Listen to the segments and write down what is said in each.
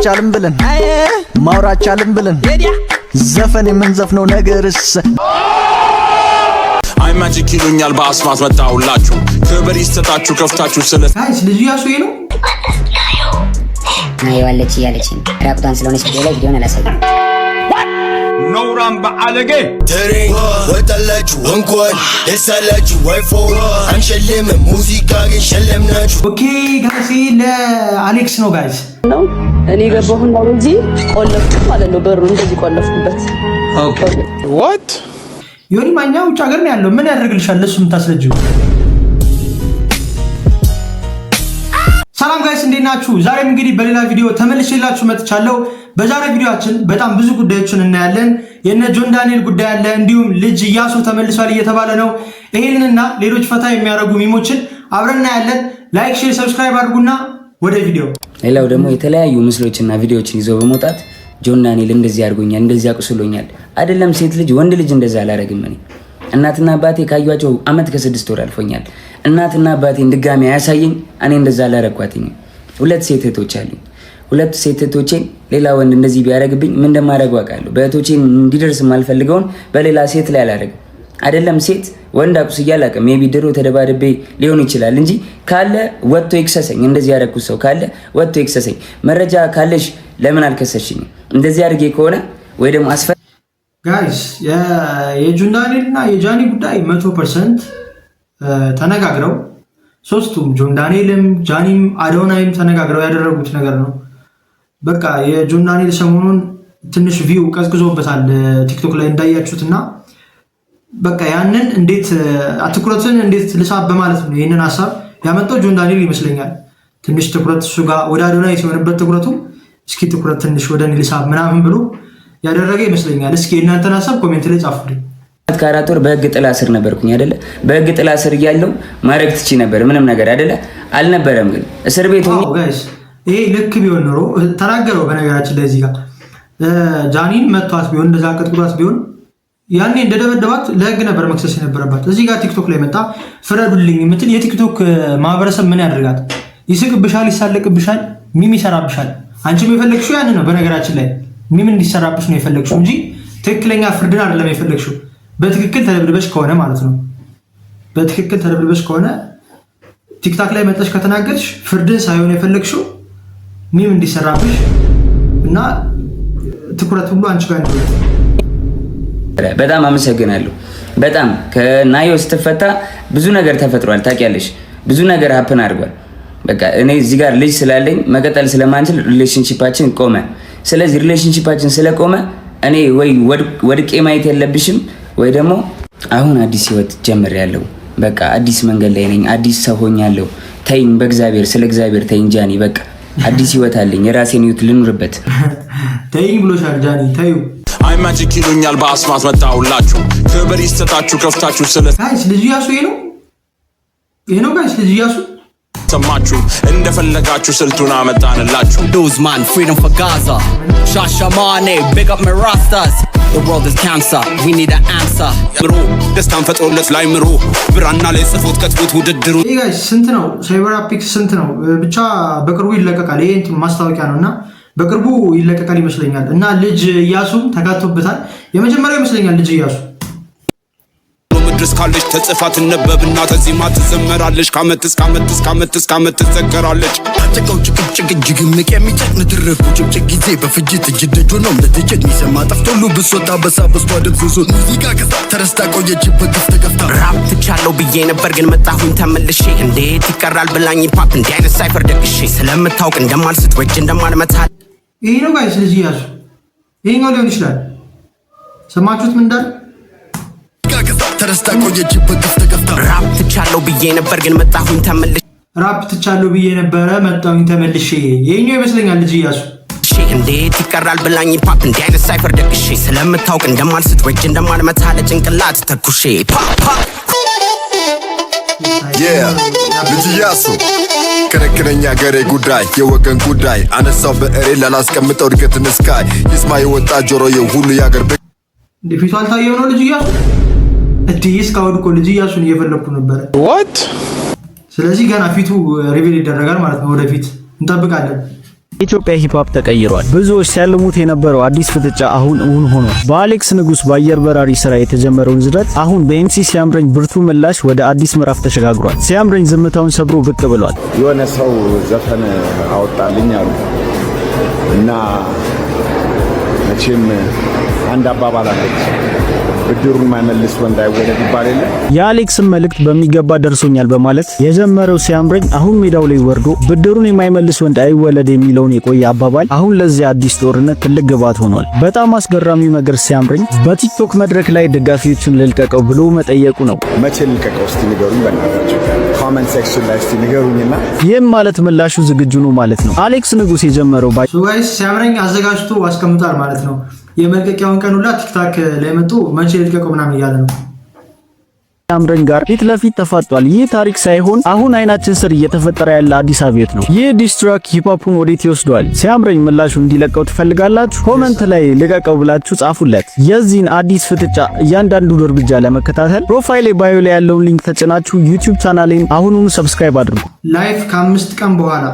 ቻልን ብለን፣ ማውራት ቻልን ብለን፣ ዘፈን የምንዘፍነው ነገርስ አይ magic ይሉኛል፣ በአስማት መጣሁላችሁ። ክብር ይሰጣችሁ ከፍታችሁ ስለ Guys፣ ልጅ እያሱ ይሄ ነው። ናየዋለች እያለች ነው። ራቁቷን ስለሆነች ቪዲዮ ላይ ቪዲዮን አላሳይም። ነውራም በአለጌ። ወጣላችሁ፣ እንኳን ደስ አላችሁ። አይፎን አንሸልምም፣ ሙዚቃ ግን ሸለምናችሁ። Okay guys፣ ይሄ ለአሌክስ ነው guys። ነው። እኔ ገባሁና በዚህ ቆለፍኩት ማለት ነው። በሩ እንደዚህ ቆለፍኩበት። What? ዮኒ ማኛ ውጭ ሀገር ነው ያለው። ምን ያደርግልሻል? ለሱ የምታስረጂው። ሰላም guys፣ እንዴት ናችሁ? ዛሬም እንግዲህ በሌላ ቪዲዮ ተመልሼላችሁ መጥቻለሁ። በዛሬ ቪዲዮአችን በጣም ብዙ ጉዳዮችን እናያለን። የነ ጆን ዳንኤል ጉዳይ አለ፣ እንዲሁም ልጅ እያሱ ተመልሷል እየተባለ ነው። ይሄንንና ሌሎች ፈታ የሚያደርጉ meme ኦችን አብረን እናያለን። Like፣ share፣ subscribe አድርጉና ወደ ቪዲዮ። ሌላው ደግሞ የተለያዩ ምስሎችና ቪዲዮዎችን ይዞ በመውጣት ጆን ዳንኤል እንደዚህ አድርጎኛል፣ እንደዚህ አቁስሎኛል። አይደለም ሴት ልጅ፣ ወንድ ልጅ እንደዛ አላረግም። እኔ እናትና አባቴ ካዩቸው አመት ከ6 ወር አልፎኛል። እናትና አባቴን ድጋሚ አያሳየኝ። እኔ እንደዛ አላረኳትኝም። ሁለት ሴት እህቶች አሉኝ። ሁለት ሴት እህቶቼን ሌላ ወንድ እንደዚህ ቢያደርግብኝ ምን እንደማደርገው አውቃለሁ። በእህቶቼ እንዲደርስ የማልፈልገውን በሌላ ሴት ላይ አላደርግም። አይደለም ሴት፣ ወንድ አቁስዬ አላውቅም። Maybe ድሮ ተደባድቤ ሊሆን ይችላል እንጂ ካለ ወጥቶ ይክሰሰኝ። እንደዚህ ያደረኩት ሰው ካለ ወጥቶ ይክሰሰኝ። መረጃ ካለሽ ለምን አልከሰሽኝም? እንደዚህ አድርጌ ከሆነ ወይ ደግሞ አስፈ Guys፣ የጆን ዳንኤል እና የጃኒ ጉዳይ 100% ተነጋግረው፣ ሶስቱም ጆን ዳንኤልም ጃኒም አዶናይም ተነጋግረው ያደረጉት ነገር ነው። በቃ የጆን ዳንኤል ሰሞኑን ትንሽ view ቀዝቅዞበታል ቲክቶክ ላይ እንዳያችሁት እና በቃ ያንን እንዴት ትኩረትን እንዴት ልሳብ በማለት ነው ይህንን ሀሳብ ያመጣው ጆን ዳንኤል ይመስለኛል። ትንሽ ትኩረት እሱ ጋር ወደ አዶናይ ሲሆንበት ትኩረቱ፣ እስኪ ትኩረት ትንሽ ወደ እኔ ልሳብ ምናምን ብሎ ያደረገ ይመስለኛል። እስኪ የእናንተን ሀሳብ comment ላይ ጻፉልኝ። ከ4 ወር በህግ ጥላ ስር ነበርኩኝ አይደለ? በህግ ጥላ ስር እያለሁ ማድረግ ትቺ ነበር ምንም ነገር አይደለ? አልነበረም። ግን እስር ቤት ሆኜ Guys፣ ይሄ ልክ ቢሆን ኖሮ ተናገረው። በነገራችን ላይ እዚህ ጋር ጃኒን መቷት ቢሆን፣ እንደዛ ቀጥቅጧት ቢሆን፣ ያኔ እንደደበደባት ለህግ ነበር መክሰስ የነበረባት። እዚህ ጋር ቲክቶክ ላይ መጣ ፍረዱልኝ የምትል የቲክቶክ ማህበረሰብ ምን ያደርጋት? ይስቅብሻል፣ ይሳለቅብሻል፣ meme ይሰራብሻል። አንቺም የፈለግሽው ያን ነው። በነገራችን ላይ meme እንዲሰራብሽ ነው የፈለግሽው እንጂ ትክክለኛ ፍርድን አይደለም የፈለግሽው። በትክክል ተደብድበሽ ከሆነ ማለት ነው። በትክክል ተደብድበሽ ከሆነ ቲክቶክ ላይ መጥተሽ ከተናገርሽ ፍርድን ሳይሆን የፈለግሽው meme እንዲሰራብሽ እና ትኩረት ሁሉ አንቺ ጋር እንዲሆን። በጣም አመሰግናለሁ። በጣም ከናዮ ስትፈታ ብዙ ነገር ተፈጥሯል። ታውቂያለሽ፣ ብዙ ነገር happen አድርጓል። በቃ እኔ እዚህ ጋር ልጅ ስላለኝ መቀጠል ስለማንችል relationship ኣችን ቆመ። ስለዚህ relationship ኣችን ስለቆመ እኔ ወይ ወድቄ ማየት የለብሽም ወይ ደግሞ አሁን አዲስ ህይወት ጀምሬያለሁ። በቃ አዲስ መንገድ ላይ ነኝ። አዲስ ሰው ሆኛለሁ። ተይኝ፣ በእግዚአብሔር፣ ስለ እግዚአብሔር ተይኝ ጃኒ። በቃ አዲስ ህይወት አለኝ። የራሴን ህይወት ልኑርበት። ተይኝ ብሎሻል ጃኒ፣ ተይው። አይ magic ይሉኛል፣ በአስማት መጣሁላችሁ። ክብር ይሰጣችሁ ከፍታችሁ ስለ Guys፣ ልጅ እያሱ ይሄ ነው፣ ይሄ ነው guys፣ ልጅ እያሱ። ሰማችሁ እንደፈለጋችሁ ስልቱን አመጣንላችሁ። News man, freedom for Gaza. Shashamane, big up my Rastas. The world is cancer, we need an answer. ምሮ ደስታን ፈጥሮለት ላይ ምሮ ብራና ላይ ጽፎት ከትቦት ውድድሩ። ይሄ guys ስንት ነው? ሳይበር አፒክስ ስንት ነው? ብቻ በቅርቡ ይለቀቃል። ይሄ እንትን ማስታወቂያ ነው እና በቅርቡ ይለቀቃል ይመስለኛል። እና ልጅ እያሱም ተካቶበታል። የመጀመሪያው ይመስለኛል ልጅ እያሱ። ምድር እስካለች ተጽፋ ትነበብና ተዚማ ትዘመራለች። ከዓመት እስከ ዓመት እስከ ዓመት እስከ ዓመት ትዘከራለች። ጭቃው ጭቅጭቅ እጅግ ምቅ የሚጨቅ ንትርኩ ጭቅጭቅ ጊዜ በፍጅት እጅ ደጆ ነው ለትችት የሚሰማ ጠፍቶ ሁሉ ብሶት አበሳ በስቷ ደብዝዞ ሙዚቃ ከዛ ተረስታ ቆየችበት ግፍ ተገፍታ። ራፕ ትቻለው ብዬ ነበር ግን መጣሁኝ ተመልሼ። እንዴት ይቀራል ብላኝ ፓፕ እንዲህ አይነት cypher ደግሼ ስለምታውቅ እንደማልስት ወጅ እንደማልመታ። ይሄ ነው guys፣ ልጅ እያሱ ይሄኛው ሊሆን ይችላል። ሰማችሁት ምን እንዳለ? ከዛ ተረስታ ቆየችበት ግፍ ተገፍታ። ራፕ ትቻለው ብዬ ነበር ግን መጣሁኝ ተመልሼ። ራፕ ትቻለሁ ብዬ ነበረ መጣሁኝ ተመልሼ። ይሄኛው ይመስለኛል ልጅ እያሱ። እንዴት ይቀራል ብላኝ ፓፕ እንዲህ አይነት cypher ደግሼ ስለምታውቅ እንደማልስት ወጅ እንደማልመታ ለጭንቅላት ተኩሼ ፓ ፓ። ልጅ እያሱ ከነከነኛ ገሬ ጉዳይ የወገን ጉዳይ አነሳው ብዕሬ ላላስቀምጠው እድገትን እስካይ ይስማ የወጣ ጆሮ የሁሉ ያገር እንደ ፊቱ አልታየው ነው ልጅ እያሱ። እንዲህ እስካሁን እኮ ልጅ እያሱን እየፈለግኩ ነበረ። What? ስለዚህ ገና ፊቱ reveal ይደረጋል ማለት ነው። ወደፊት እንጠብቃለን። ኢትዮጵያ hip hop ተቀይሯል። ብዙዎች ሲያልሙት የነበረው አዲስ ፍጥጫ አሁን እውን ሆኗል። በአሌክስ ንጉስ በአየር በራሪ ስራ የተጀመረውን ዝረት አሁን በ MC ሲያምረኝ ብርቱ ምላሽ ወደ አዲስ ምዕራፍ ተሸጋግሯል። ሲያምረኝ ዝምታውን ሰብሮ ብቅ ብሏል። የሆነ ሰው ዘፈን አወጣልኝ አሉ እና መቼም አንድ አባባል አለች፣ ብድሩን የማይመልስ ወንድ አይወለድ ይባል የለ። የአሌክስን መልእክት በሚገባ ደርሶኛል በማለት የጀመረው ሲያምረኝ አሁን ሜዳው ላይ ወርዶ ብድሩን የማይመልስ ወንድ አይወለድ የሚለውን የቆየ አባባል አሁን ለዚህ አዲስ ጦርነት ትልቅ ግብዓት ሆኗል። በጣም አስገራሚው ነገር ሲያምረኝ በቲክቶክ መድረክ ላይ ደጋፊዎቹን ልልቀቀው ብሎ መጠየቁ ነው። መቼ ልልቀቀው እስቲ ንገሩኝ፣ በእናታችሁ comment section ላይ እስቲ ንገሩኝና ይህም ማለት ምላሹ ዝግጁ ነው ማለት ነው። አሌክስ ንጉስ የጀመረው Guys፣ ሲያምረኝ አዘጋጅቶ አስቀምጧል ማለት ነው። የመልቀቂያውን ቀን ሁላ ቲክታክ ላይ መጡ መቼ ልልቀቀው ምናምን እያለ ነው። ሲያምረኝ ጋር ፊት ለፊት ተፋጧል። ይህ ታሪክ ሳይሆን አሁን አይናችን ስር እየተፈጠረ ያለ አዲስ አብዮት ነው። ይህ diss track hip hop ኡን ወዴት ይወስደዋል? ሲያምረኝ ምላሹ እንዲለቀው ትፈልጋላችሁ? Comment ላይ ልቀቀው ብላችሁ ጻፉለት። የዚህን አዲስ ፍጥጫ እያንዳንዱን እርምጃ ለመከታተል profile bio ላይ ያለውን link ተጭናችሁ ዩቲዩብ ቻናሌን አሁኑኑ subscribe አድርጉ። Live ከ5 ቀን በኋላ።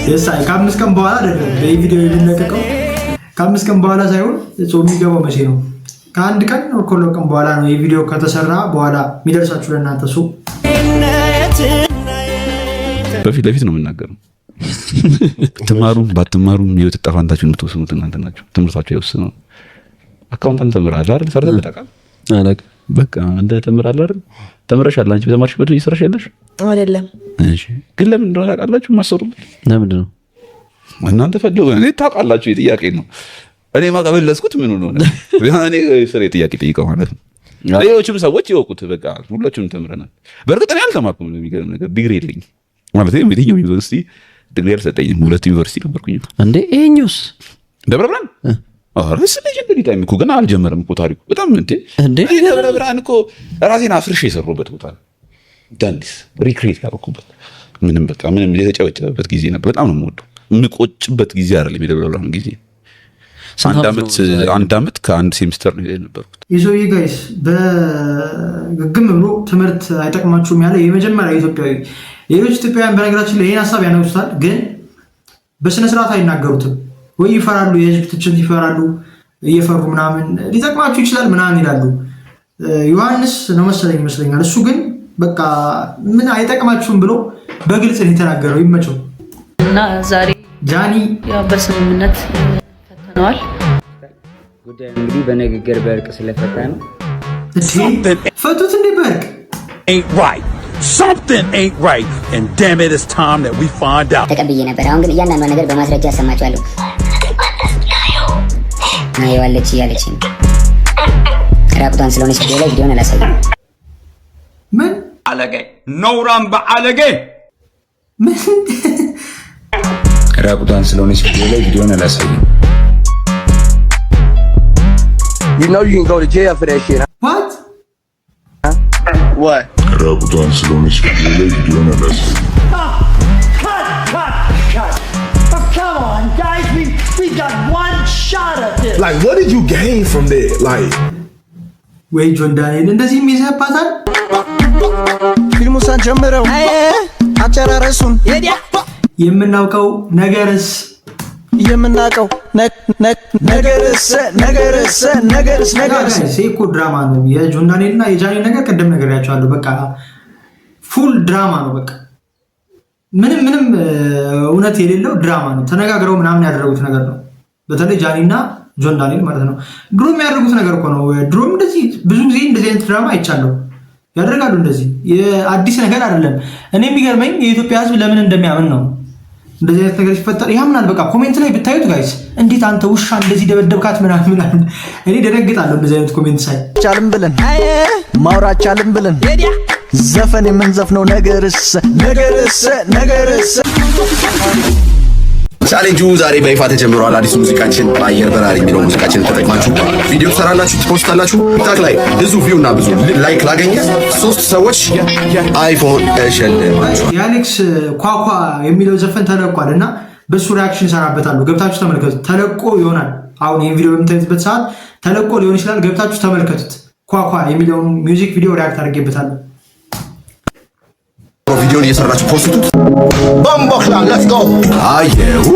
የሳይ ከ5 ቀን በኋላ አይደለም፣ ይህ ቪዲዮ የሚለቀቀው ከ5 ቀን በኋላ ሳይሆን ጾም የሚገባው መቼ ነው? ከአንድ ቀን ከ2 ቀን በኋላ ነው። ይህ ቪዲዮ ከተሰራ በኋላ የሚደርሳችሁ ለእናንተ so በፊት ለፊት ነው የምናገረው። ብትማሩም ባትማሩም የህይወት ዕጣ ፈንታችሁን የምትወስኑት እናንተ ናችሁ። ትምህርታችሁ አይወስነው። Accountant ተምረሃል አይደል? ሰርተህ ታውቃለህ? አላውቅም። በቃ አንተ ተምረሃል አይደል? ተምረሻል። አንቺ በተማርሽበት እየሰራሽ ያለሽ? አይደለም። እሺ፣ ግን ለምን እንደሆነ ታውቃላችሁ? የማሰሩበት ለምንድን ነው? እናንተ ፈልጉ። እኔ ታውቃላችሁ፣ የጥያቄ ነው። እኔ ከመለስኩት ምን ሆነ? እኔ ስሬ ጥያቄ ጠይቀው ማለት ነው። ሌሎችም ሰዎች ይወቁት። በቃ ሁላችንም ተምረናል። በእርግጥ እኔ አልተማርኩም። የሚገርም ነገር ዲግሪ የለኝም፣ ማለት የትኛው ዩኒቨርሲቲ ዲግሪ አልሰጠኝም። ሁለት ዩኒቨርሲቲ ነበርኩኝ። እንዴ፣ ይሄኛውስ? ደብረ ብርሃን? ኧረ እሱ legendary time እኮ ገና አልጀመረም እኮ ታሪኩ። በጣም እንዴ እንዴ፣ እኔ ደብረ ብርሃን እኮ ራሴን አፍርሼ የሰሩበት ቦታ ነው። ዳንዲስ recreate ያደረኩበት ምንም በቃ ምንም የተጨበጨበበት ጊዜ ነበር። በጣም ነው የምወደው። የምቆጭበት ጊዜ አይደለም የደብረ ብርሃን ጊዜ። አንድ ዓመት፣ አንድ ዓመት ከአንድ ሴሚስተር ነው የነበርኩት። የሰውዬ guys በግግም ብሎ ትምህርት አይጠቅማችሁም ያለ የመጀመሪያ ኢትዮጵያዊ። ሌሎች ኢትዮጵያውያን በነገራችን ላይ ይህን ሀሳብ ያነሱታል፣ ግን በስነስርዓት አይናገሩትም። ወይ ይፈራሉ፣ የህዝብ ትችት ይፈራሉ። እየፈሩ ምናምን ሊጠቅማችሁ ይችላል ምናምን ይላሉ። ዮሐንስ ነው መሰለኝ ይመስለኛል። እሱ ግን በቃ ምን አይጠቅማችሁም ብሎ በግልጽ ነው የተናገረው። ይመቸው። እና ዛሬ ጃኒ ያው በስምምነት ፈተነዋል። ጉዳዩ እንግዲህ በንግግር በእርቅ ስለፈታ ነው። ፈቱት እንዴ በእርቅ? Ain't right. Something ain't right. And damn it, it's time that we find out. ተቀብዬ ነበር። አሁን ግን እያንዳንዷን ነገር በማስረጃ አሰማችኋለሁ። ናየዋለች እያለች ነው። ራቁቷን ስለሆነች ቪዲዮ ላይ ቪዲዮን አላሳይም። ምን? አለጌ፣ ነውራም በአለጌ። ምን? ራቁቷን ስለሆነች ቪዲዮ ላይ ቪዲዮን አላሳይም። You know you can go to jail for that shit. What? What? ራቁቷን ስለሆነች ቪዲዮ ላይ ቪዲዮን አላሳይም። Cut, cut, cut. Oh, come on, guys. We got one shot at this. Like, what did you gain from that? Like, ወይ ጆን ዳንኤል እንደዚህም ይዘህባታል። ፊልሙ ሳንጀምረው አጨራረሱን የምናውቀው ነገርስ የምናውቀው ነገርስ ነገርስ ነገርስ ነገርስ ይሄ እኮ ድራማ ነው። የጆን ዳንኤል እና የጃኒ ነገር ቅድም ነግሬያቸዋለሁ። በቃ full ድራማ ነው። በቃ ምንም ምንም እውነት የሌለው ድራማ ነው። ተነጋግረው ምናምን ያደረጉት ነገር ነው። በተለይ ጃኒ እና ጆን ዳንኤል ማለት ነው። ድሮ የሚያደርጉት ነገር እኮ ነው። ድሮም እንደዚህ ብዙ ጊዜ እንደዚህ አይነት ድራማ አይቻለሁ። ያደርጋሉ እንደዚህ፣ የአዲስ ነገር አይደለም። እኔ የሚገርመኝ የኢትዮጵያ ሕዝብ ለምን እንደሚያምን ነው። እንደዚህ አይነት ነገር ሲፈጠር ያምናል። በቃ comment ላይ ብታዩት guys፣ እንዴት አንተ ውሻ እንደዚህ ደበደብካት ምናምን ምናምን፣ እኔ ደነግጣለሁ እንደዚህ አይነት comment ሳይ። ቻልም ብለን ማውራት ቻልም ብለን ዘፈን የምንዘፍነው ነገርስ ነገርስ ነገርስ ቻሌንጁ ዛሬ በይፋ ተጀምሯል። አዲሱ ሙዚቃችን በአየር በራሪ የሚለው ሙዚቃችን ተጠቅማችሁ ቪዲዮ ትሰራላችሁ፣ ት post ታላችሁ። ቲክታክ ላይ ብዙ view እና ብዙ like ላገኘ ሶስት ሰዎች አይፎን እሸልማችኋል። የአሌክስ ኳኳ የሚለው ዘፈን ተለቋል እና በሱ reaction እሰራበታለሁ። ገብታችሁ ተመልከቱት። ተለቆ ይሆናል፣ አሁን ይህን ቪዲዮ በምታዩበት ሰዓት ተለቆ ሊሆን ይችላል። ገብታችሁ ተመልከቱት። ኳኳ የሚለውን music video react አድርጌበታለሁ። ቪዲዮን እየሰራችሁ post ቱት። Bomboclaat, let's go። አየሁ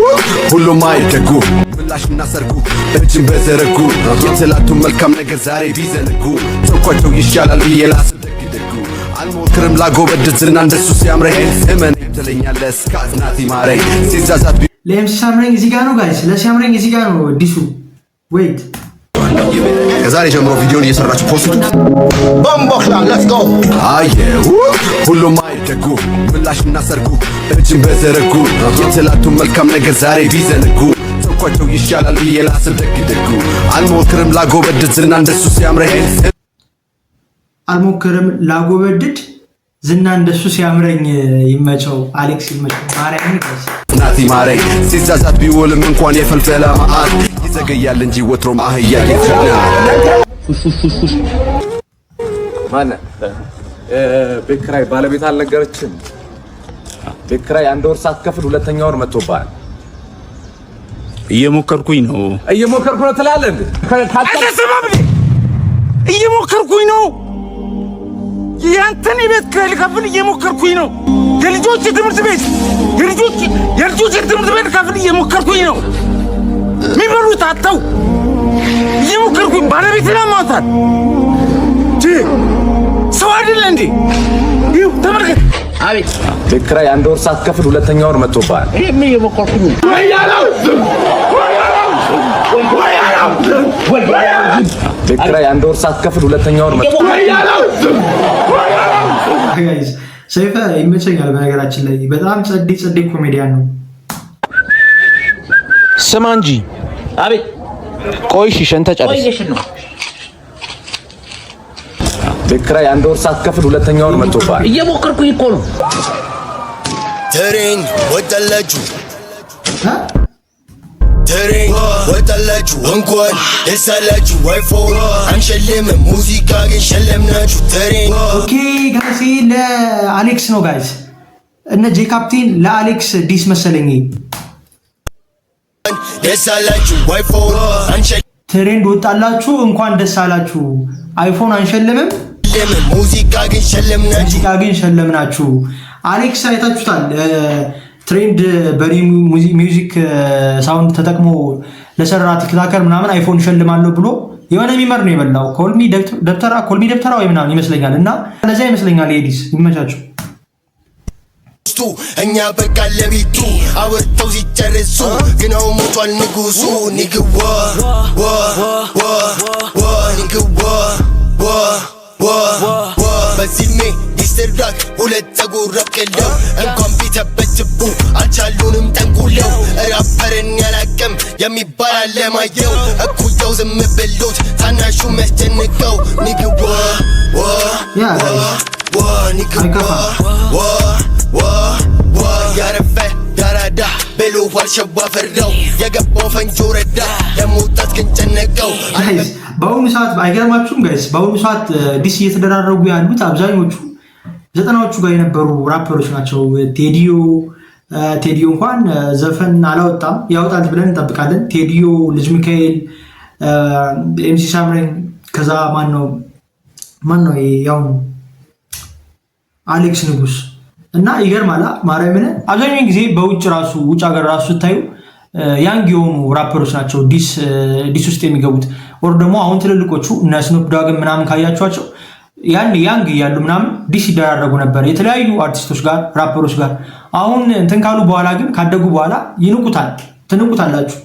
ሁሉም አይደጉ፣ ምላሽና ሰርጉ እጅን በዘረጉ፣ የትላንቱን መልካም ነገር ዛሬ ቢዘነጉ ተውኳቸው ይሻላል ብዬ ላስብ ደግ ደጉ። አልሞክርም ላጎበድድ ዝና እንደሱ ሲያምረኝ፣ እመነኝ ትለኛለህ እስከ አዝናት ይማረኝ ሲዛዛት ለ MC ሲያምረኝ እዚህ ጋር ነው guys፣ ለሲያምረኝ እዚህ ጋር ነው diss ኡ። Wait። ከዛሬ ጀምሮ ቪዲዮን እየሰራችሁ post ቱት። Bomboclaat, let's go። አየሁ ሁሉም አይደጉ፣ ምላሽና ሰርጉ እጅን በዘረጉ፣ የትላንቱን መልካም ነገር ዛሬ ቢዘነጉ ተውኳቸው ይሻላል ብዬ ላስብ ደግ ደጉ። አልሞክርም ላጎበድድ ዝና እንደሱ ሲያምረኝ አልሞክርም ላጎበድድ ዝና እንደሱ ሲያምረኝ። ይመቸው አሌክስ፣ ይመቸው ማርያምን guys። ናቲ ማረኝ ሲዛዛት ቢውልም እንኳን የፈልፈላ መዓት ይዘገያል እንጂ ወትሮም አህያ ይፈናል። ማነህ? ቤት ኪራይ ባለቤት አልነገረችም። ቤት ኪራይ አንድ ወር ሳትከፍል ሁለተኛ ወር መጥቶብሃል። እየሞከርኩኝ ነው። እየሞከርኩ ነው ትላለህ እንዴ? አልተሰማም እንዴ? እየሞከርኩኝ ነው። ያንተን የቤት ኪራይ ልከፍል እየሞከርኩኝ ነው። የልጆች ትምህርት ቤት የልጆች ትምህርት ቤት ልከፍል እየሞከርኩኝ ነው። የሚበሉት አጥተው እየሞከርኩኝ፣ ባለቤትን አሟታል። ሰው አይደለ እንዴ? ይኸው ተመልከት። አቤት። ቤት ኪራይ አንድ ወር ሳትከፍል ሁለተኛ ወር መጥቶብሃል። ይሄም እየሞከርኩኝ ነው። ቤት ኪራይ አንድ ወር ሳትከፍል ሁለተኛ ወር መጥቶብሃል። Guys፣ ሰይፈ ይመቸኛል። በነገራችን ላይ በጣም ጸዴ ጸዴ ኮሜዲያን ነው። ስማ እንጂ። አቤት። ቆይ እሺ፣ ሸንተ ጨርስ። ነው። ቤት ኪራይ አንድ ወር ሳትከፍል ሁለተኛ ወር መጥቶብሃል። እየሞከርኩኝ እኮ ነው። Trend ወጣላችሁ፣ trend ወጣላችሁ፣ እንኳን ደስ አላችሁ። አይፎን አንሸልምም፣ ሙዚቃ ግን ሸለምናችሁ። Trend Okay guys፣ ለአሌክስ ነው guys። እነ ጄ ካፕቴን ለአሌክስ diss መሰለኝ። ደስ አላችሁ፣ አይፎን አንሸልምም፣ Trend ወጣላችሁ፣ እንኳን ደስ አላችሁ። አይፎን አንሸልምም፣ ሙዚቃ ግን ሸለምናችሁ። ሙዚቃ ግን ሸለምናችሁ። አሌክስ አይታችሁታል። Trend በኔ music sound ተጠቅሞ ለሰራ TikToker ምናምን አይፎን ሸልማለሁ ብሎ የሆነ memer ነው የበላው። ኮልሚ ደብተራ፣ ኮልሚ ደብተራ ወይ ምናምን ይመስለኛል። እና ለዚያ ይመስለኛል የ diss። ይመቻችሁ። እኛ በቃ ለቢቱ አወርተው ሲጨርሱ ግናው ሞቷል ንጉሱ። ንግዋ ዋ ዋ ዋ ንግዋ ዋ ዋ ዋ በዚህሜ diss track ሁለት ፀጉር አብቅለው እንኳን ቢተበትቡ አልቻሉንም ጠንቁለው። ራፐርን ያላቅም የሚባል አለማየው እኩያው ዝም ብሎት ታናሹ የሚያስጨንቀው ንግዋ ዋ ዋ ዋ ንግዋ ዋ ዋ ዋ ያረፈ ያራዳ ብሎ ሸዋ ፈራው የገባው ፈንጆ ረዳ ለመውጣት ግን ጨነቀው። Guys፣ በአሁኑ ሰዓት አይገርማችሁም guys? በአሁኑ ሰዓት diss እየተደራረጉ ያሉት አብዛኞቹ 90ዎቹ ጋር የነበሩ ራፐሮች ናቸው። ቴዲዮ፣ ቴዲዮ እንኳን ዘፈን አላወጣም፣ ያወጣል ብለን እንጠብቃለን። ቴዲዮ፣ ልጅ ሚካኤል፣ MC ሳምረኝ፣ ከዛ ማን ነው ማን ነው ያው አሌክስ ንጉስ። እና ይገርማላ ማርያምን፣ አብዛኛውን ጊዜ በውጭ ራሱ ውጭ ሀገር ራሱ ስታዩ young የሆኑ ራፐሮች ናቸው diss ውስጥ የሚገቡት። Or ደግሞ አሁን ትልልቆቹ እነ ስኑፕ ዶግን ምናምን ካያችኋቸው ያን young እያሉ ምናምን diss ይደራረጉ ነበር የተለያዩ አርቲስቶች ጋር፣ ራፐሮች ጋር። አሁን እንትን ካሉ በኋላ ግን፣ ካደጉ በኋላ ይንቁታል፣ ትንቁታላችሁ።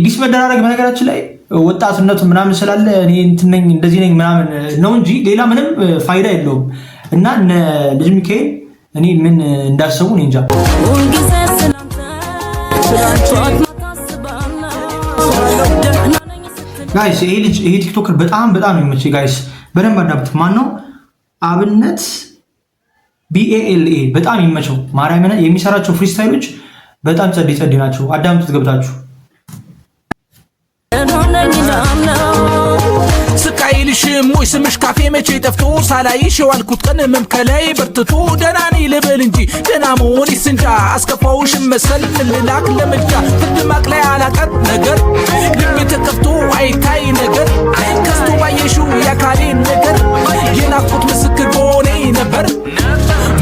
Diss መደራረግ በነገራችን ላይ ወጣትነቱ ምናምን ስላለ እኔ እንትን ነኝ፣ እንደዚህ ነኝ ምናምን ነው እንጂ ሌላ ምንም ፋይዳ የለውም። እና እነ ልጅ ሚካኤል እኔ ምን እንዳሰቡ እኔ እንጃ። ሁልጊዜ ስላንተ Guys፣ ይሄ ልጅ፣ ይሄ TikToker በጣም በጣም ነው የሚመቸኝ። Guys፣ በደንብ አዳምጡት። ማን ነው? አብነት ቢኤኤልኤ፣ በጣም ይመቸው። ማርያምን፣ የሚሰራቸው freestyle ኦች በጣም ጸዴ ጸዴ ናቸው። አዳምጡት ገብታችሁ። ስቃይልሽም ወይ ስምሽ ካፌ መቼ ጠፍቶ ሳላይሽ የዋልኩት ቀን ህመም ከላይ በርትቶ ደህና ነኝ ልበል እንጂ ደህና መሆኔስ እንጃ። አስከፋውሽም መሰል ምን ልላክ ለምጃ ፍርድ ማቅለያ አላቀርብ ነገር ልቤ ተከፍቶ አይታይ ነገር ከስቶ ባየሽው የአካሌን ነገር የናፍቆት ምስክር በሆኔ ነበር።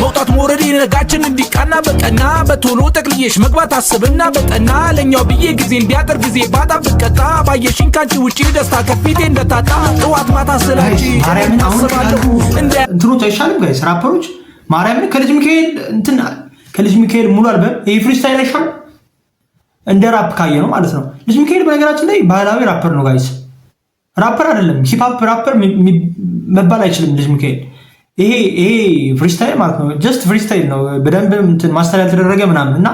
መውጣት መውረዴ ነጋችን እንዲቃና በቀና በቶሎ ጠቅልዬሽ መግባት አስብና በጠና ለኛው ብዬ ጊዜን ቢያጥር ጊዜ ባጣ ብቀጣ ባየሽኝ ካንቺ ውጪ ደስታ ከፊቴ እንደታጣ ጠዋት ማታ ስላንቺ ማርያምን አሁን አስባለሁ እንደ እንትኖች አይሻልም guys? ራፐሮች ማርያምን ከልጅ ሚካኤል እንትን ከልጅ ሚካኤል ሙሉ አልበም ይሄ freestyle አይሻልም? እንደ ራፕ ካየ ነው ማለት ነው። ልጅ ሚካኤል በነገራችን ላይ ባህላዊ ራፐር ነው guys፣ rapper አይደለም። Hip hop rapper መባል አይችልም ልጅ ሚካኤል። ይሄ freestyle ማለት ነው፣ just freestyle ነው። በደንብ እንትን master ያልተደረገ ምናምን እና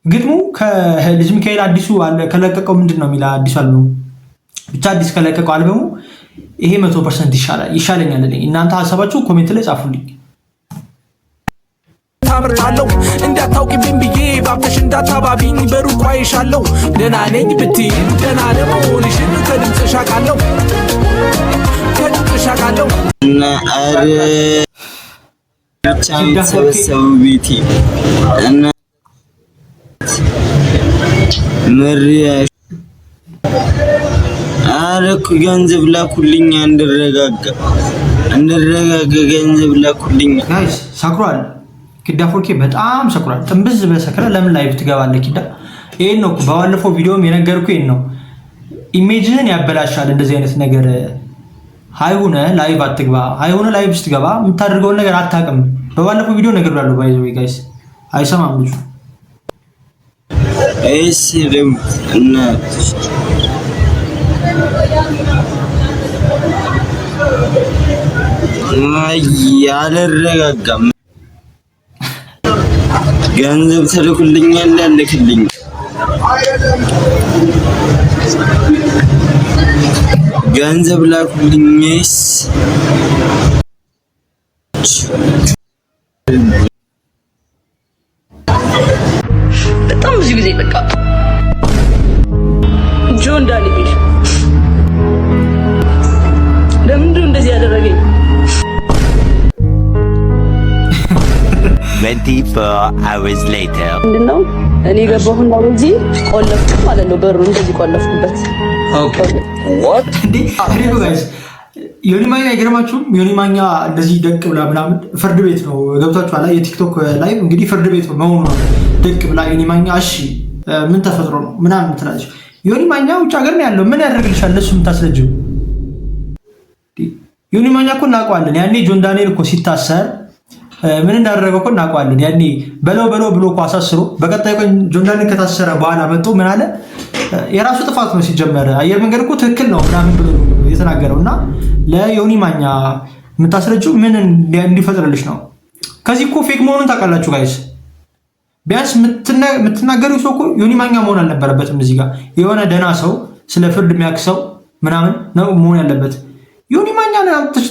ግጥሙ ከልጅ ሚካኤል አዲሱ ከለቀቀው ምንድን ነው የሚል አዲሱ አልበሙ ብቻ አዲስ ከለቀቀው አልበሙ ይሄ 100% ይሻለኛል። እናንተ ሀሳባችሁ comment ላይ ጻፉልኝ። ታምርታለሁ እንዳታውቂብኝ ብዬ ባብተሽ እንዳታባቢኝ በሩቁ አይሻለሁ ደህና ነኝ ብትይም ደህና ለመሆንሽን ከድምፅሽ አውቃለሁ፣ ከድምፅሽ አውቃለሁ። እና አረ ብቻ የተሰበሰቡ ቤቴ እና መሪያ አረ እኮ ገንዘብ ላኩልኝ፣ እንድረጋጋ እንድረጋጋ ገንዘብ ላኩልኝ። Guys ሰክሯል። ኪዳ 4K በጣም ሰክሯል። ጥንብዝ በሰክረ ለምን live ትገባለህ? ኪዳ ይሄን ነው በባለፈው ቪዲዮም የነገርኩህ ይሄን ነው። Image ህን ያበላሻል እንደዚህ አይነት ነገር። High ሆነ live አትግባ። High ሆነ live ስትገባ የምታደርገውን ነገር አታውቅም። በባለፈው ቪዲዮ ነግሬዋለሁ። By the way guys አይሰማም ልጁ። እሺ ደግሞ እና አይ አልረጋጋም። ገንዘብ ትልኩልኛል ያልክልኝ ገንዘብ ላኩልኝስ። በጣም ብዙ ጊዜ በቃ ጆን ዳንኤል ለምንድን ነው እንደዚህ ያደረገኝ? 24 hours later. ምንድነው እኔ ገባሁና በዚህ ቆለፍኩ ማለት ነው። በሩ እንደዚህ ቆለፍኩበት። እንዴ guys ዮኒ ማኛ አይገርማችሁም? ዮኒ ማኛ እንደዚህ ደቅ ብላ ምናምን ፍርድ ቤት ነው ገብታችኋል። የቲክቶክ ላይ እንግዲህ ፍርድ ቤት መሆኑ ነው። ደቅ ብላ ዮኒ ማኛ እሺ ምን ተፈጥሮ ነው ምናምን ትላለች። ዮኒ ማኛ ውጭ ሀገር ነው ያለው። ምን ያደርግልሻል? ለሱ የምታስረጂው ዮኒ ማኛ እኮ እናውቀዋለን። ያኔ ጆን ዳንኤል እኮ ሲታሰር ምን እንዳደረገው እኮ እናውቀዋለን። ያኔ በለው በለው ብሎ እኮ አሳስሮ በቀጣይ ቀን ጆን ዳንኤል ከታሰረ በኋላ መጥቶ ምን አለ? የራሱ ጥፋት ነው ሲጀመር፣ አየር መንገድ እኮ ትክክል ነው ምናምን ብሎ የተናገረው እና ለዮኒ ማኛ የምታስረጂው ምን እንዲፈጥርልሽ ነው? ከዚህ እኮ fake መሆኑን ታውቃላችሁ guys። ቢያንስ የምትናገሪው ሰው እኮ ዮኒ ማኛ መሆን አልነበረበትም። እዚህ ጋር የሆነ ደህና ሰው ስለ ፍርድ የሚያውቅ ሰው ምናምን ነው መሆን ያለበት። ዮኒ ማኛ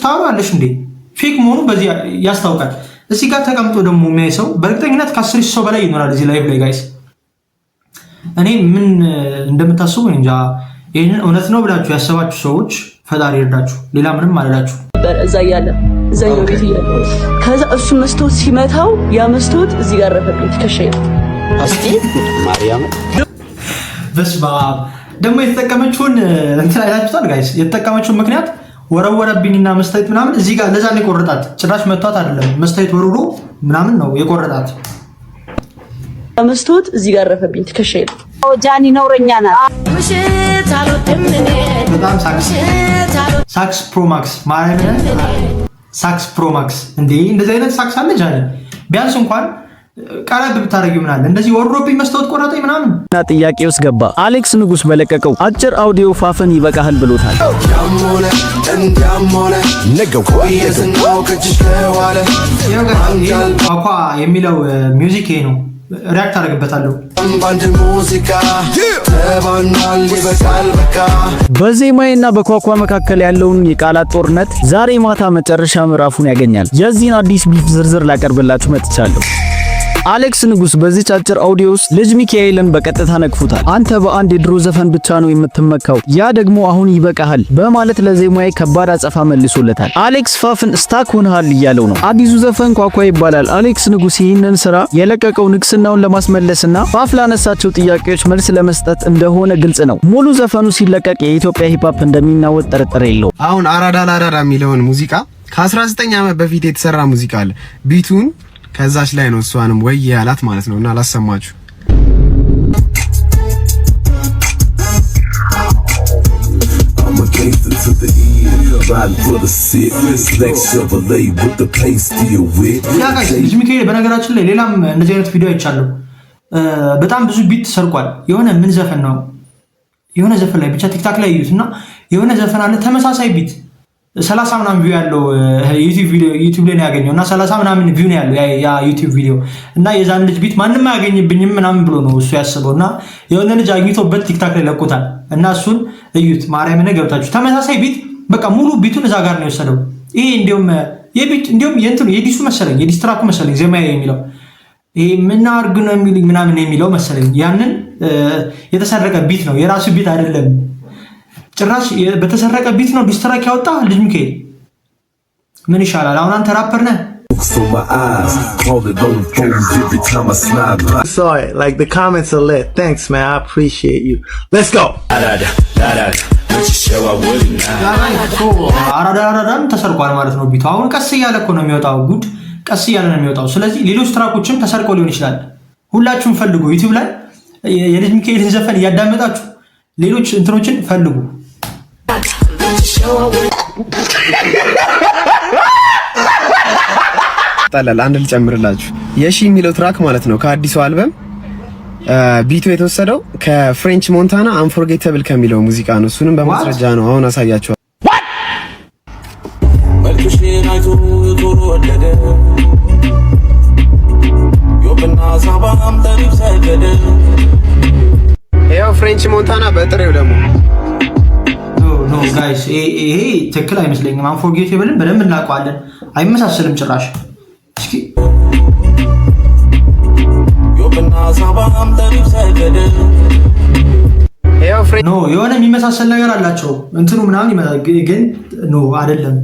ታወራለሽ እንዴ? Fake መሆኑ በዚህ ያስታውቃል። እዚህ ጋር ተቀምጦ ደግሞ የሚያይ ሰው በእርግጠኝነት ከ10,000 ሰው በላይ ይኖራል እዚህ live ላይ guys። እኔ ምን እንደምታስቡ እንጃ። ይህንን እውነት ነው ብላችሁ ያሰባችሁ ሰዎች ፈጣሪ ይርዳችሁ። ሌላ ምንም አልላችሁ። እዛ እያለ እዛኛው ቤት እያለ ከዛ እሱ መስታወት ሲመታው ያ መስታወት እዚህ ጋር ረፈብኝ ትከሻዬ ነው። እስቲ ማርያም በስመ አብ ደግሞ የተጠቀመችውን እንትን አይታችሁታል guys? የተጠቀመችውን ምክንያት ወረወረብኝና መስታወት ምናምን እዚህ ጋር ለዛ ነው የቆረጣት። ጭራሽ መቷት አይደለም መስታወት ወርውሮ ምናምን ነው የቆረጣት። መስታወት እዚህ ጋር ረፈብኝ ትከሻዬ ነው። ጃኒ ነውረኛ ናት። በጣም ሳክስ ሳክስ Pro Max ማርያምን ሳክስ Pro Max እንዴ! እንደዚህ አይነት ሳክስ አለ ጃኒ? ቢያንስ እንኳን ቀረብ ብታደርጊው ምናለ እንደዚህ ወርዶብኝ መስታወት ቆረጠኝ ምናምን እና ጥያቄ ውስጥ ገባ። አሌክስ ንጉስ በለቀቀው አጭር አውዲዮ ፋፍን ይበቃሃል ብሎታል። ያም ሆነ እንዲያም ሆነ የዝናው ከእጅሽ ከዋለ ኳኳ የሚለው music ይሄ ነው። React አደርግበታለሁ። በአንድ ሙዚቃ ተባኗል ይበቃል በቃ። በዜማዬና በኳኳ መካከል ያለውን የቃላት ጦርነት ዛሬ ማታ መጨረሻ ምዕራፉን ያገኛል። የዚህን አዲስ beef ዝርዝር ላቀርብላችሁ መጥቻለሁ። አሌክስ ንጉስ በዚች አጭር አውዲዮ ውስጥ ልጅ ሚካኤልን በቀጥታ ነቅፉታል። አንተ በአንድ የድሮ ዘፈን ብቻ ነው የምትመካው፣ ያ ደግሞ አሁን ይበቃሃል በማለት ለዜማዬ ከባድ አጸፋ መልሶለታል። አሌክስ ፋፍን stuck ሆነሃል እያለው ነው። አዲሱ ዘፈን ኳኳ ይባላል። አሌክስ ንጉስ ይህንን ስራ የለቀቀው ንግስናውን ለማስመለስና ፋፍ ላነሳቸው ጥያቄዎች መልስ ለመስጠት እንደሆነ ግልጽ ነው። ሙሉ ዘፈኑ ሲለቀቅ የኢትዮጵያ hip hop እንደሚናወጥ ጥርጥር የለውም። አሁን አራዳ ለአራዳ የሚለውን ሙዚቃ ከ19 ዓመት በፊት የተሰራ ሙዚቃ አለ። Beat ኡን ከዛች ላይ ነው እሷንም ወይ ያላት ማለት ነው። እና አላሰማችሁ። I'm a gangster to the end, riding for the sick. Black Chevrolet with the paint still wet. Yeah guys፣ ልጅ ሚካኤል በነገራችን ላይ ሌላም እንደዚህ አይነት ቪዲዮ አይቻለሁ። በጣም ብዙ beat ሰርቋል። የሆነ ምን ዘፈን ነው፣ የሆነ ዘፈን ላይ ብቻ TikTok ላይ እዩት እና የሆነ ዘፈን አለ፣ ተመሳሳይ beat 30 ምናምን view ያለው YouTube ላይ ነው ያገኘው እና 30 ምናምን view ነው ያለው ያ YouTube ቪዲዮ። እና የዛን ልጅ beat ማንም አያገኝብኝም ምናምን ብሎ ነው እሱ ያስበው እና የሆነ ልጅ አግኝቶበት TikTok ላይ ለቆታል እና እሱን እዩት። ማርያምን ገብታችሁ ተመሳሳይ beat በቃ ሙሉ beat ኡን እዛ ጋር ነው የወሰደው። ይሄ እንዲሁም የ beat እንዲሁም የእንትኑ የ diss ኡ መሰለኝ፣ የ diss track ኡ መሰለኝ፣ ዜማዬ የሚለው ይሄ ምን አድርግ ነው የሚሉኝ ምናምን የሚለው መሰለኝ። ያንን የተሰረቀ beat ነው፣ የራሱ beat አይደለም። ጭራሽ በተሰረቀ beat ነው diss track ያወጣ ልጅ ሚካኤል። ምን ይሻላል አሁን? አንተ ራፐር ነህ። Looks on my eyes, call it on the phones every time I slide by. Saw it. Like, the comments are lit. Thanks, man. I appreciate you. Let's go. አራዳ አራዳም ተሰርቋል ማለት ነው beat ኡ። አሁን ቀስ እያለ እኮ ነው የሚወጣው፣ ጉድ ቀስ እያለ ነው የሚወጣው። ስለዚህ ሌሎች track ኦችም ተሰርቀው ሊሆን ይችላል። ሁላችሁም ፈልጉ፣ YouTube ላይ የልጅ ሚካኤልን ዘፈን እያዳመጣችሁ ሌሎች እንትኖችን ፈልጉ። ይጣላል። አንድ ልጨምርላችሁ፣ የሺ የሚለው track ማለት ነው ከአዲሱ አልበም beat ኡ የተወሰደው ከ French Montana Unforgettable ከሚለው ሙዚቃ ነው። እሱንም በማስረጃ ነው አሁን አሳያችኋለሁ። መልክሽን አይቶ ቶሎ ወደደ፣ ዮብና ሳባም ጠቢብ ሰገደ። ያው French Montana በጥሬው ደግሞ No guys፣ ይሄ ትክክል አይመስለኝም። Unforgettable ን በደንብ እናውቀዋለን። አይመሳሰልም ጭራሽ። እስኪ ዮብና ሳባም ጠቢብ ሰገደ። No፣ የሆነ የሚመሳሰል ነገር አላቸው እንትኑ ምናምን ግን no አይደለም።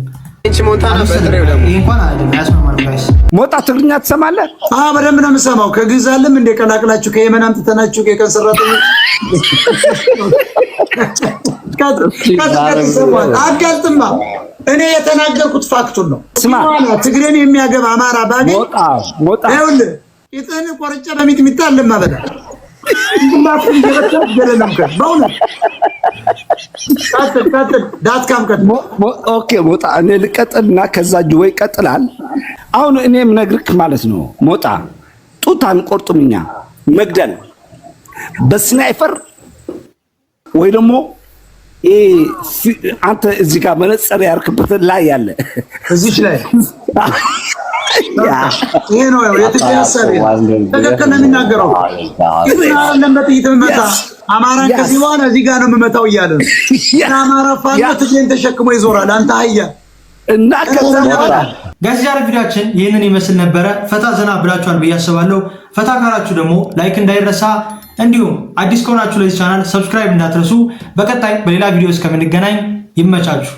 French Montana በጥሬው ደግሞ ይሄ እንኳን አይደለም፣ አያስማማንም guys። ሞጣ ትግርኛ ትሰማለህ? አዎ፣ በደንብ ነው የምሰማው። ከግዕዝ አለም እንደ ቀላቅላችሁ ከየመን አምጥተናችሁ የቀን ሰራተኞች ይሰማል። አጋልጥማ እኔ የተናገርኩት fact ኡን ነው። ስማ፣ ትግሬን የሚያገባ አማራ ባገኝ ይኸውልህ ቂጥህን ቆርጬ በሚጥሚጣ አለማበላ ጭንቅላትህን እየበላሁ ገደል በእውነት። ቀጥል ቀጥል፣ ዳትካም ቀጥል። Okay ሞጣ፣ እኔ ልቀጥልና ከዛ ወይ ይቀጥላል። አሁን እኔ የምነግርህ ማለት ነው ሞጣ፣ ጡት አንቆርጥም እኛ፣ መግደል በ sniper ወይ ደግሞ አንተ እዚህ ጋር መነጽር ያርክበት ላይ ያለ እዚች ላይ ይሄ ነው የትግሬ ሀሳብ። ትክክል ነው የሚናገረው። አይደለም በጥይት የምመታ አማራን ከዚህ በኋላ እዚህ ጋር ነው የምመታው እያለ ነው። አማራ ፋኖ ትግሬን ተሸክሞ ይዞራል። አንተ አህያ። እና ከዛ guys፣ ዛሬ ቪዲዮአችን ይህንን ይመስል ነበረ። ፈታ ዘና ብላችኋል ብዬ አስባለሁ። ፈታ ካላችሁ ደግሞ like እንዳይረሳ፣ እንዲሁም አዲስ ከሆናችሁ ለዚህ channel subscribe እንዳትረሱ። በቀጣይ በሌላ ቪዲዮ እስከምንገናኝ ይመቻችሁ።